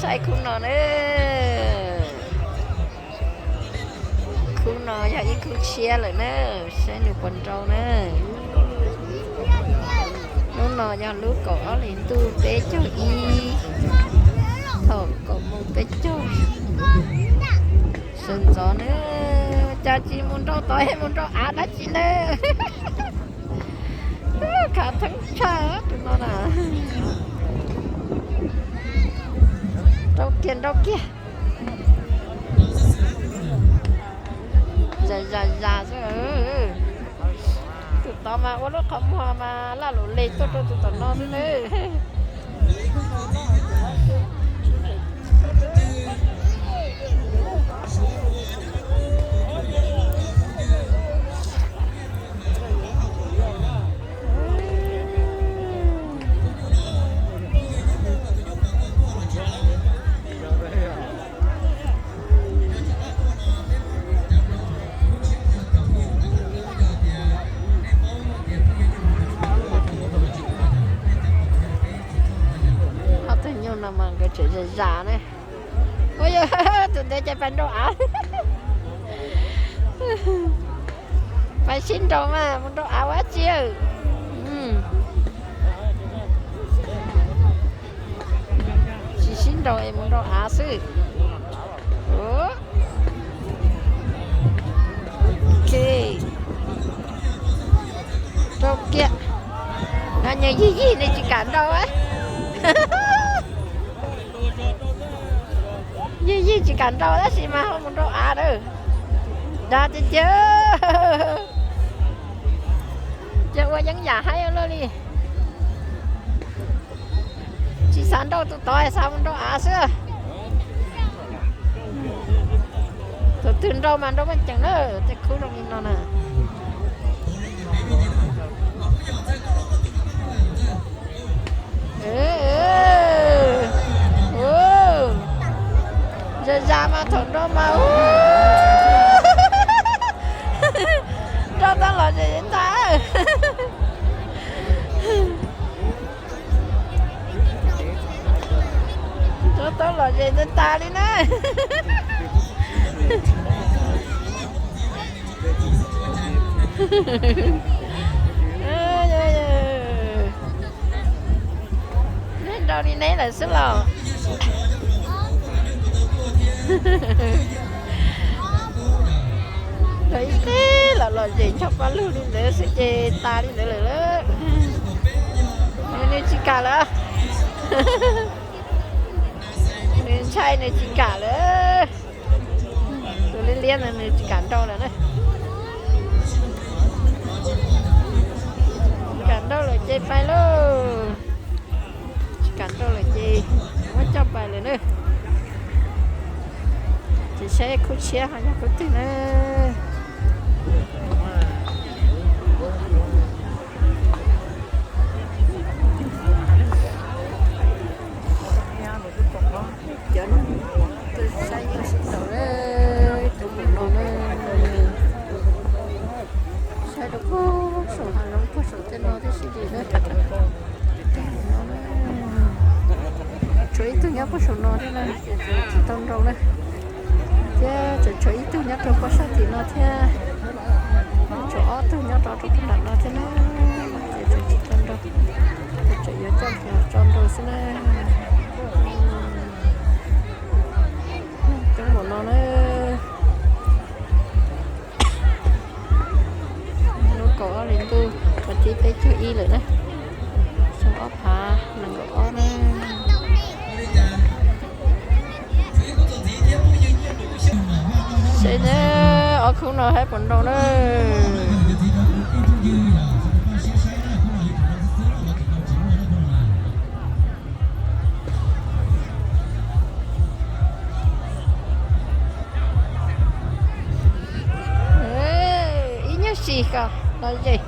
Saib khub no na. Khub no yog ib khub tshiab lawm na, saib nws puas nrau na. Lub no yog lub kaum ob hlis ntuj peb caug ib, thaum kaum moos peb caug sawv ntxov na. Cas tsis mus nrau tod, mus nrau av dab tsi na? Khav theeb tshaj tus no na. Nrau kiag nrau kiag. Zas zas zas xwb. Tus tod mas ua lub qhov muag mas laj lus le tuaj rau tus tom no xwb na. Ob tug nyuj no mas nkawd tseem zam zam ne. Ua yog tus ntev ces pais nrau av. Pais sib nrau mas mus nrau av ua dab tsi. Tsis sib nrau es mus nrau av xwb. Ok. Rau kiag. Nws yig yig nws tsis kam nrau. Yig yig tsis kam nrau tab sis mas ho mus nrau av lawm. Dag tiag tiag. Ces ua yeeb yam haib luaj li. Tsis xav nrau tus tod, xav mus nrau av xwb. Tus twg nrau mas nrau meej ceem na, tej khub zoo li no na. Zas zas mas thaum nrau mas nrau tau lom zem ntag. Nrau tau lom zem ntag tas li na. Neb nrau li neb lawm xwb los. Nrau ib teg los lom zem ncho pa lug li ntawd xwb ces tas li ntawd lawm. Nws tsis kam lawm. Nws ntshai nws tsis kam lawm. Tus liab liab no nws tsis kam nrau lawm na. Tsis kam nrau lawm ces pais lauj. Tsis kam nrau lawm ces muab coj pais lawm na. Ces saib khub tshiab ho yog khub twg na. Cov no tuaj saib yeej sib tau tus mus no na. Saib rau puag saum hav zoov puag saum tej no tib si li na. Tshuav ib tug nyob puag saum no thiab na, tsis tau nrau na. Thiab tseem tshuav ib tug nyob rau puag sab tim no thiab. Tshuav ob tug nyob rov rau puag nram no thiab na. Ces tseem tsis tau nrau, ces tseem yuav coj tso nrau xwb na. Coob npaum no na. Lub kaum ob hlis ntuj, kaum tsib peb caug ib lawm na. Xyoo ob phav nees nkaum ob na. Seb na, ob khub no saib puas nrau na. Ib nyuag sim ko los zem.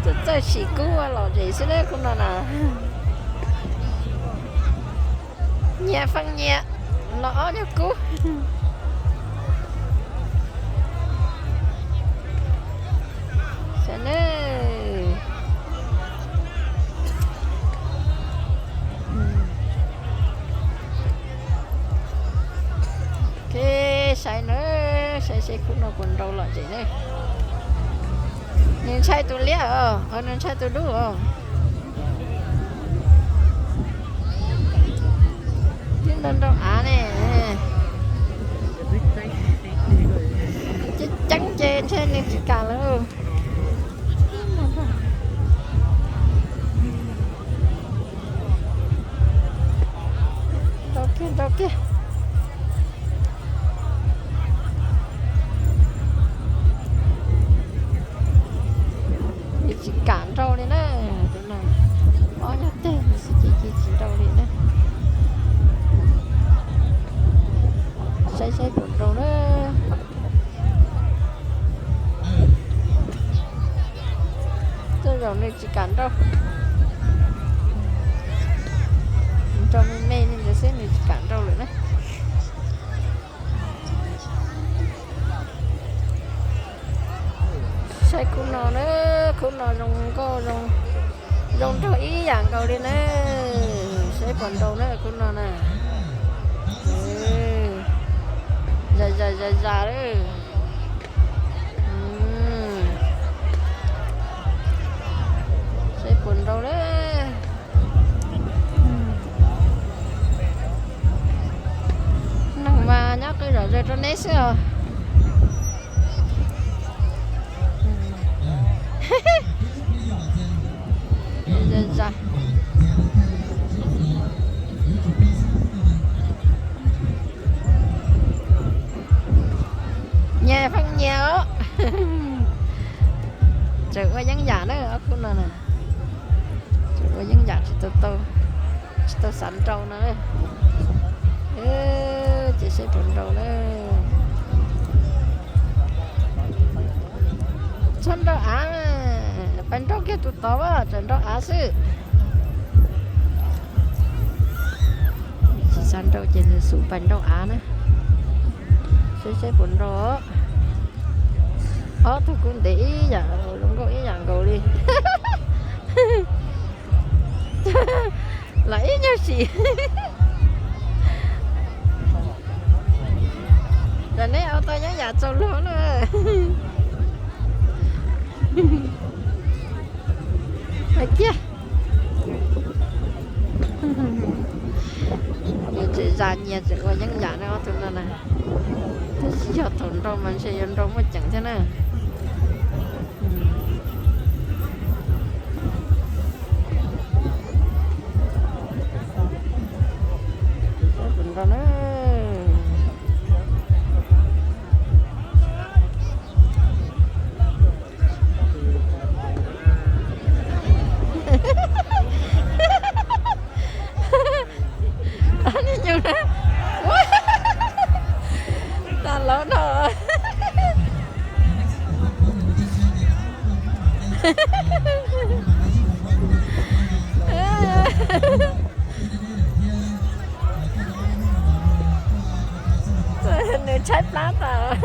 Txawj txawj sim kub ua lom zem xwb na khub no na. Nyias feej nyias los ob nyuag kub. Saib Puas nrau lom zem ne. Nws ntshai tus liab os, nws ntshai tus dub os. Twb nrau nrau av ne. Ceeb ceeb ces ntshe nws tsis kam lawm. Nrau kiag, nrau kiag. Nws tsis kam nrau li na. Ob nyuag teg xwb ces tsis nrau li na. Saib saib puas nrau na. Tej zaum nws tsis kam nrau. Nrau me me li ntawd xwb nws tsis kam nrau lawm na. Saib khub no na, khub no zoo nkauj, zoo nraug ib yam nkaus li na. Saib puas nrau na khub no na. Zas zas zas zas lawm. Saib puas nrau na. Neeg mas nyob qw zom zaws rau neb xwb os. Nyias pheej nyias os. Tseem ua yeeb yam na ob khub no na. Tseem ua yeeb yam tsis tau, tsis tau xav nrau no. Ces saib puas nrau na. Txhob nrau av, pais nrau kiag tus tod, tseem nrau av xwb. Tsis xav nrau ces nws xub pais nrau av na. Saib saib puas nrau. Ob tug kuj ntev ib yam, zoo nkauj ib yam nkaus li. Los ib nyuag sim. Tam neb ua tau yeeb yam txaus luag na. Hais tiag. Nws tseem zas nyias tseem ua yeeb yam ne ob tug no na. Tab sis yog thaum nrau mas ntshe yuav nrau muaj ceem thiab na. Ua, tas laub no. Nws tshaib plab tas.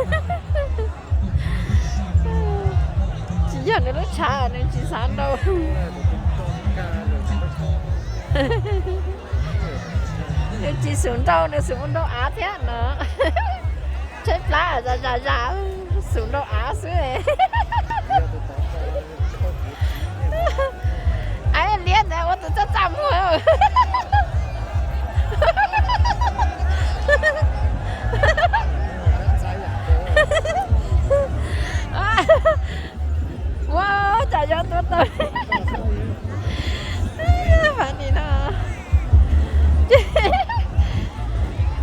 Tsis yog nws lub tshav, nws tsis xav nrau. Nws tsis xum nrau, nws xum mus nrau av thiab no. Tshaib plab zam zam zam, xum nrau av xwb. Aib liab ntawd ua tus txaj txaj muag. Ua cas yuav tua tau. Fab ni no.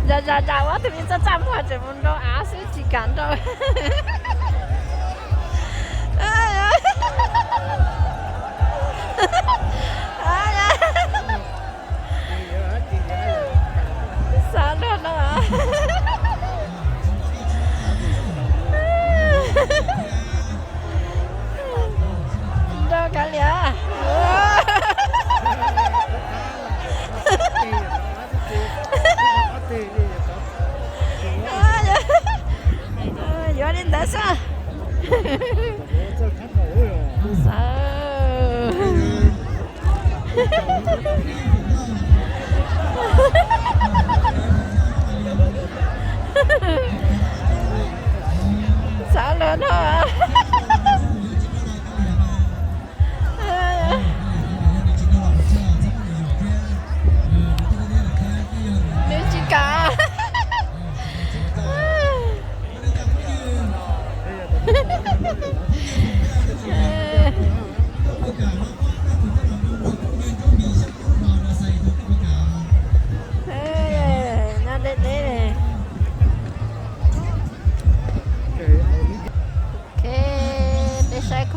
Zam zam zam ua tus me txaj txaj muag tseem mus nrau av xwb tsis kam nrau. Xav luag no. Nrau kav liam. Yuav li ntawd xwb. Xav.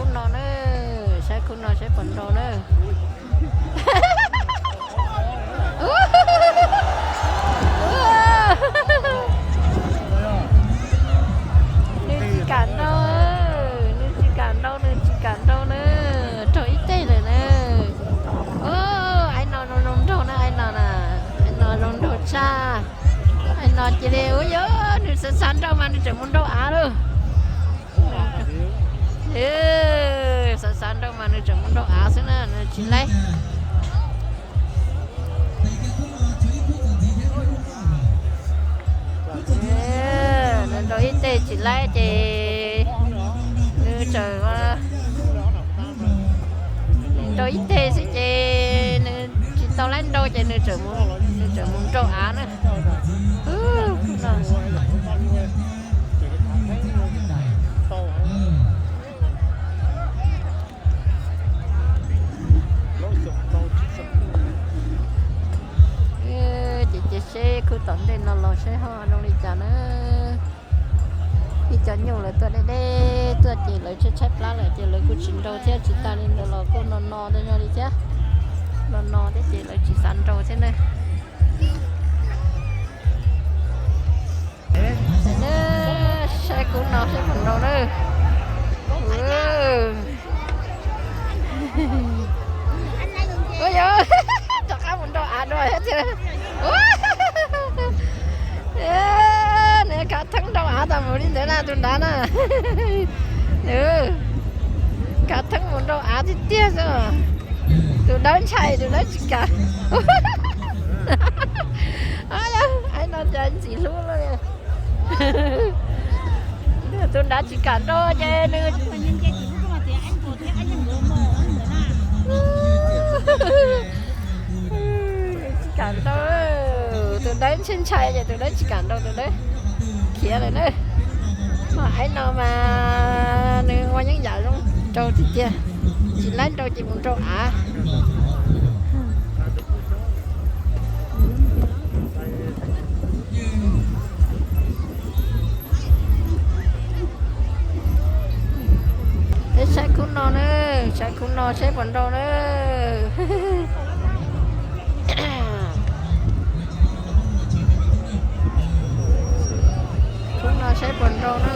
Khub no na, saib khub no saib puas nrau na. Nws tsis kam nrau, nws tsis kam nrau, nws tsis kam nrau na. Raug ib teg lawm na. Aib no zoo zoo nraug na, aib no na, aib no zoo nraug tshaj. Aib no cia li ua yog nws xav xav nrau mas nws tseem mus nrau av lawm. Xav xav nrau mas nws tseem mus nrau av xwb na, nws tsis laib. Nws nrau ib teg tsis laib ces nws tseem nrau ib teg xwb ces nws tsis tau laib nrau ces nws tseem, nws tseem mus nrau av na. Ces cia seb khub tom ntej no los seb ho zoo li cas na. Ib cov nyuj lawv tuaj deb deb tuaj ces lawv tshaib tshaib plab lawm ces lawv kuj tsis nrau thiab, tsis tas li ntawd los kuj no no tej zog li thiab. No no thiab ces lawv tsis xav nrau thiab na. Saib khub no saib puas nrau na. Ua yog rov qab mus nrau av dua thiab. Nws khav theeb nrau av tas mus li ntawd na tus nrad na. Khav theeb mus nrau av tiag tiag xwb. Tus dawb ntshai, tus dawb tsis kam. Aib no cas ntxim hlub lawm. Tus nrad tsis kam nrau ces nws, tsis kam nrau. Tus dawb ntshai ntshai ces tus dawb tsis kam nrau, tus dawb khiav lawm na. Ho aib no mas nws ua yeeb yam zoo nrau tiag tiag, tsis laib nrau ces mus nrau av. Peb saib khub no na, saib khub no saib puas nrau na. Khub no saib puas nrau na.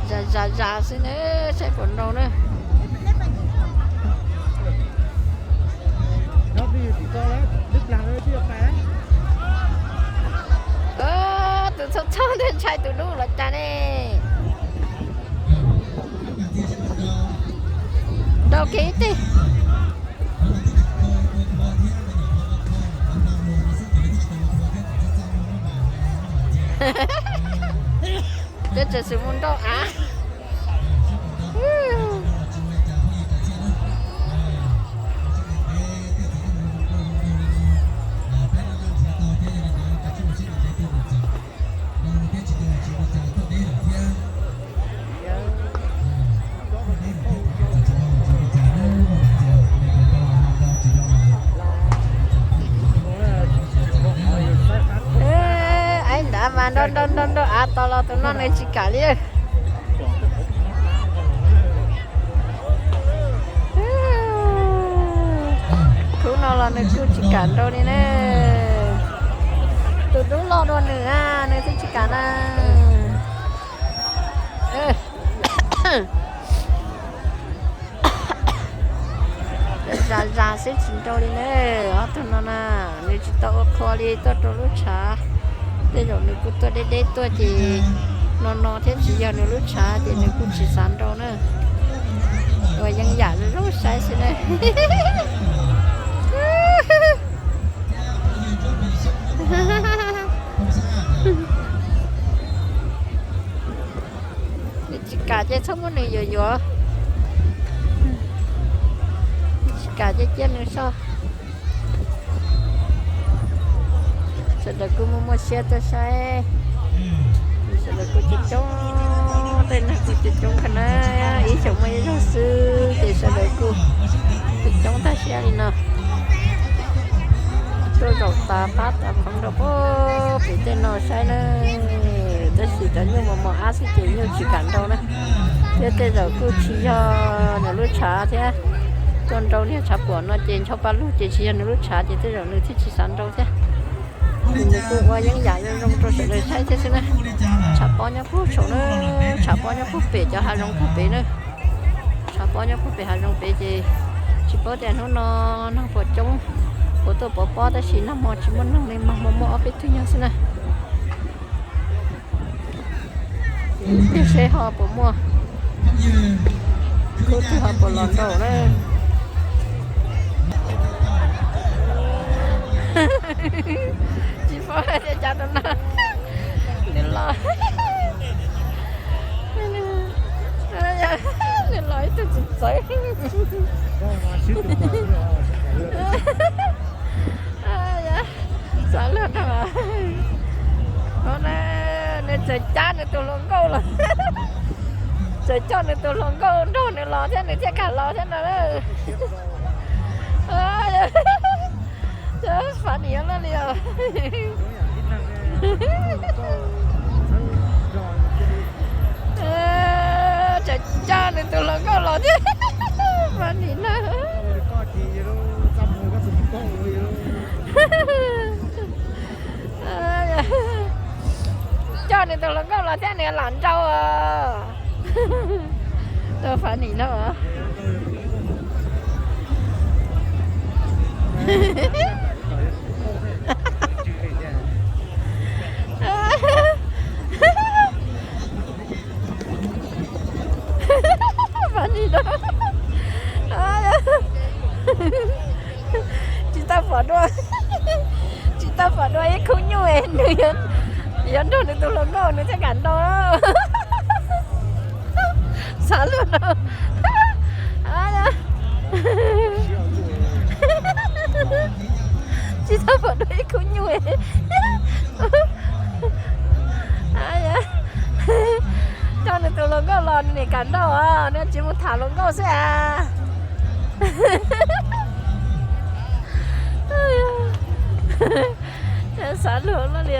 Zas zas zas xwb na, saib puas nrau na. Tus txhob txhob ntshai tus dub los cas ne. Nrau kiag ib teg. Cov tseem xwm mus nrau av. Aib nrad mas nrau nrau nrau nrau av tos los tus no nws tsis kam li. Khub no los nws kuj tsis kam nrau li ne. Tus dub loj dua nws, nws thiaj tsis kam na. Zas zas xwb tsis nrau li ne. Ob tug no na, nws tsis tau ua qhua li tuaj rau lub tshav. Tej zaum nws kuj tuaj deb deb tuaj ces no no thiab tsis yog nws lub tshav ces nws kuj tsis xav nrau na. Ua yeeb yam zoo saib xwb na. Nws tsis kam ces txhob muab nws yuav yuav. Tsis kam ces cia nws so. Sawv daws kuj muaj muaj siab tuaj saib. Sawv daws kuj coob coob, tej neeg kuj coob coob kawg na. Ib xyoos muaj ib zaug xwb ces sawv daws kuj coob coob tag siab li no. Tas pab tas khoov rau pem tej no saib na, tab sis cov nyuj mos mos ab xwb ces nyuj tsis kam nrau na. Thiab tej zaum kuj tsis yog nws lub tshav thiab, tuaj nrau niag tshav puam no ces ncho pa lug ces tsis yog nws lub tshav ces tej zaum nws thiaj tsis xav nrau thiab. Nws kuj ua yeeb yam zoo zoo rau sawv daws saib thiab xwb na. Tshav pob nyob puag saum na, tshav pob nyob puag pem cov hav zoov puag pem na. Tshav pob nyob puag pem hav zoov pem ces tsis paub tias hnub no nag puas coob, puas tuaj pov pob tab sis nag hmo tsis muaj neeg li, mag muaj muaj ob peb tug nyuag xwb na. Tiag seb ho puas muaj, khub twg ho puas los nrau na. Tsis paub tias cas tus no nws los, nws los ib tug txawv txawv. Xav luag rau, nws txawm cab nws tus hluas nkauj los, txawm coj nws tus hluas nkauj nrog nws los thiab nws thiaj kam los thiab no. Fav nim loj li os. Tseem coj nws tus hluas nkauj los thiab. Fav nim na. Coj nws tus hluas nkauj los thiab nws lam nrau. Tau Fav nim no. Fav nim no. Tsis tau pom dua, tsis tau pom dua ib khub nyuj es nws yuav nrog nws tus hluas nkauj nws thiaj kam nrau. Xav luag no. Tsis tau pom dua ib khub nyuj. Coj nws tus hluas nkauj los nws nim kam nrau, nws tsis mus tham hluas nkauj xwb as. Xav luag loj li.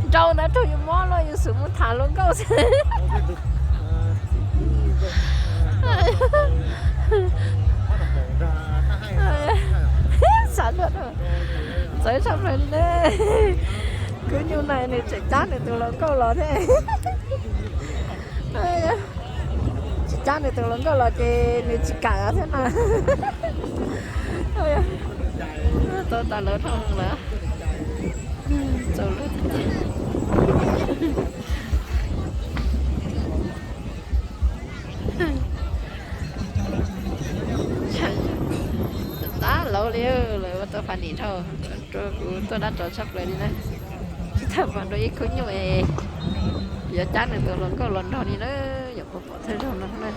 Nrau ntawd raug yus mob loj yus xub mus tham hluas nkauj xwb. Xav luag, txawv tshaj plaws li ne. Khub nyuj no nws tseem cab nws tus hluas nkauj los thiab. Tsis cab nws tus hluas nkauj los ces nws tsis kam thiab na. Tau tas lawv dhau lawm. Txaus luag tiag tiag. Tab laus li, lawv ua tau Fav nim dhau, rau kuv tuaj dab tsov tshaj plaws li na. Tsis tau pom dua ib khub nyuj es yuav cab nws tus hluas nkauj los nrog li na, yuav pom pom thawj zaug no na.